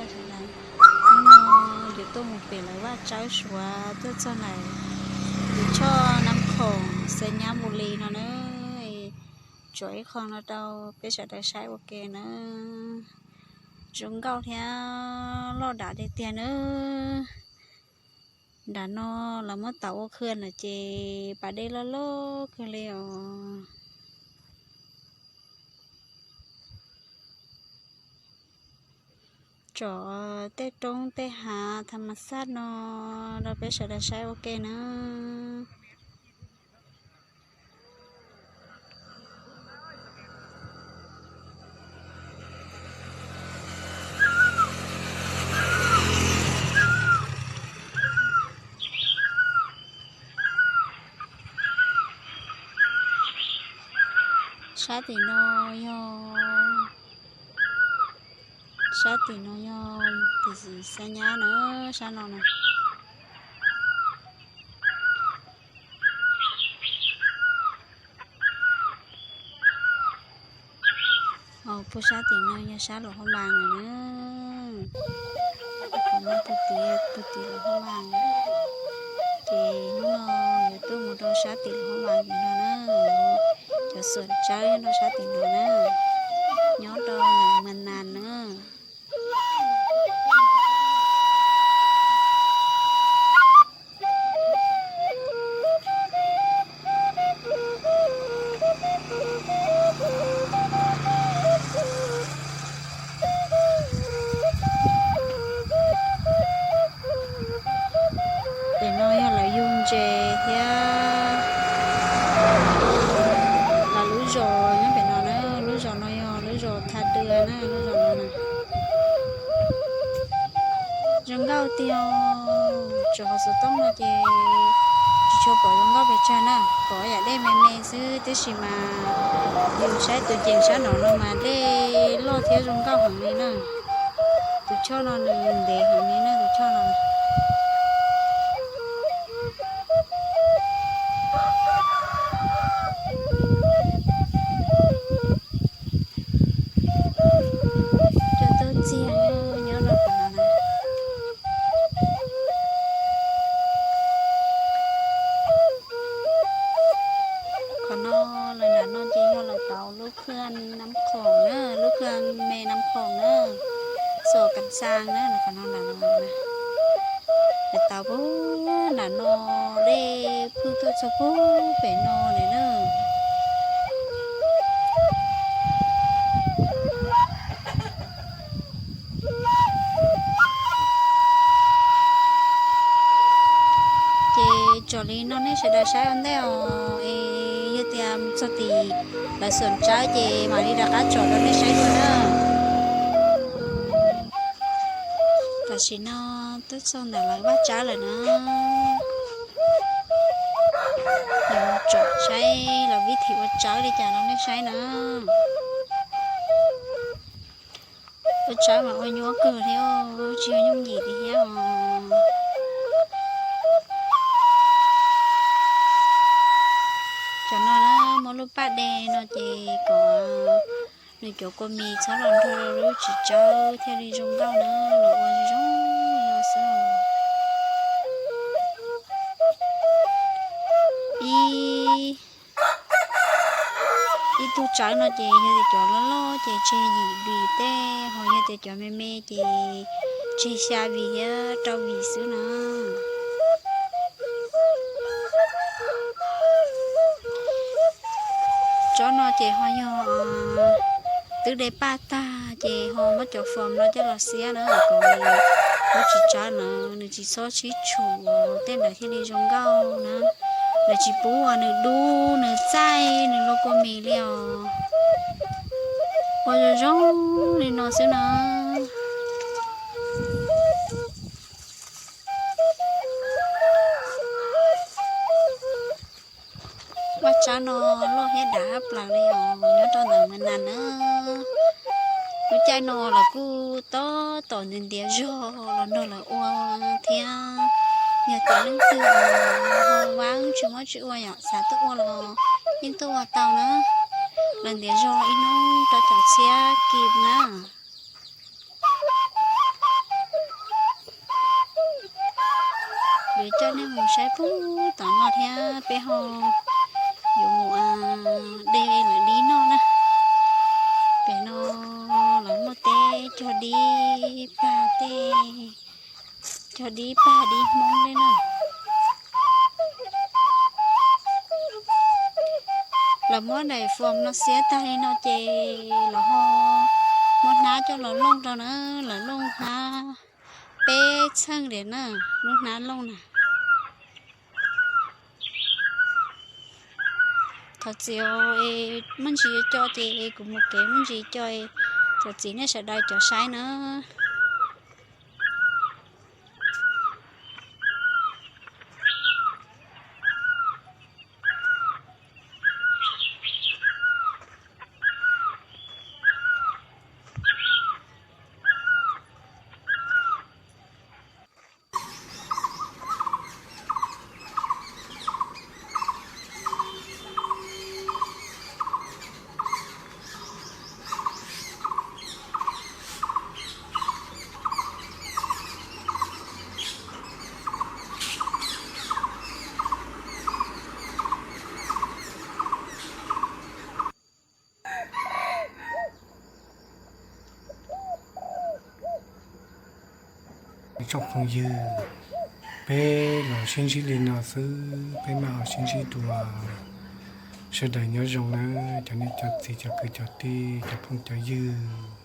Hnub no yuav tuaj mus pem lawv vaj tsawb suav tuaj txog ntawm Tus Choj Nab Khoom Xais Nyab Npus Lis no na. Tsuam ib qho no rau peb sawv daws saib ua ke na. Zoo nkauj thiab loj dav tiag tiag na. Nram no lawv muab tauv ua khw lawm ces pas dej loj loj kawg li os. Tsom tej roob tej hav tha mas xaj no rau peb sawv daws saib ua ke na. Sab tim no yog, sab tim no yog tim Xais Nyab na, sab no na. Puag sab tim no yog sab Luam Hab Npas lawm na. Puag tim, puag tim Luam Hab Npas lawm. Ces hnub no yuav tuaj mus rau sab tim Luam Hab Npas tim no na. Cov xuam tsawb nyob rau sab tim no na, nyob rau ntawm Mas Nas na. Pem no yog lawv yug ntses thiab lawv lub zos nyob pem no na. Lub zos no yog lub zos Tha Dua na, lub zos no na. Zoo nkauj tiag. Tsuas hauv xov tooj no ces tsis tshua pom zoo nkauj pes tsawg na, pom yam dej me me xwb, tiam sis mas yus saib tus ceem sab nraud no mas dej loj thiab zoo nkauj heev li na. Tus choj no nws ntev heev li na, tus choj no. Cov tuaj txiag nyob rau qhov no na. Qhov no, lawv nram no ces yog lawv tauv lub khw Nab Khoom na, lub khw me Nab Khoom na, xos kas xaa na, qhov no nram no na. Lawv tauv puag nram no, dej phwj tuaj txog puag pem no lawm na. Ces tsom li no nej sawv daws saib ua ntej os, es yog tias mus txog tim lawv xuam tsawb ces mam li rov qab tsom rau nej saib dua na. Tam sim no twb txog ntawm lawv vaj tsawb lawm na. Tsom saib lawv vib thim ua tsawb li cas rau nej saib na. Ua tsawb mas ua nyuaj kawg thiab, tsis yog yooj yim li thiab os. Cov no na, muaj lub paj de no ces kom nws cov kua mis txhob los nrog lub txiv tsawb thiaj li zoo nkauj na, los ua zoo no xwb. Ib, ib tug tsawb no ces yog tias cov loj loj ces tseg yim vim tej, ho yog tias cov me me ces tseg xya vim thiab rau vim xwb na. Tsob no ces ho yog twb de paj tag ces ho muab cov foam no coj los xiab na, kom lub txiv tsawb no nws tsis txhob sib tshum, tej ntawd thiaj li zoo nkauj na. Lawv tsis pub uas nws dub nws txaij nws lub kua mis li os. Ua zoo zoo li no xwb na. Vaj tsab no loj thiab dav tshaj plaws li os, nyob rau ntawm Mas Nas na. Lub caij no los kuj tab tom ntiav ntiav zog los nrog lawv ua thiab. Yog tias leej twg ho vab tsis muab tsis ua yom, xav tuaj ua los yeej tuaj ua tau na. Lawv ntiav zog ib hnub rau caum txhiab kis na. Nej mus saib puag tom no thiab peb ho yuav mus de lawv dib noj na. Pem no lawv muaj teb cog dib pag tej, cog dib pag dib Hmoob li na. Lawv muab daim fom no xiab tag li no ces lawv ho muab hnab coj los looj rau na, lawv looj hnab peb txheej li na, lub hnab looj na. Thov txim es muaj ntsis co ces kuv mus kev muaj ntsis co, thov txim nej sawv daws cov saib na. Tsoom phooj ywg, peb los sib ntsib li no xwb, peb mam ho sib ntsib dua. Sawv daws nyob zoo nawb cov niam cov txiv cov kwv cov tij cov phooj cov ywg.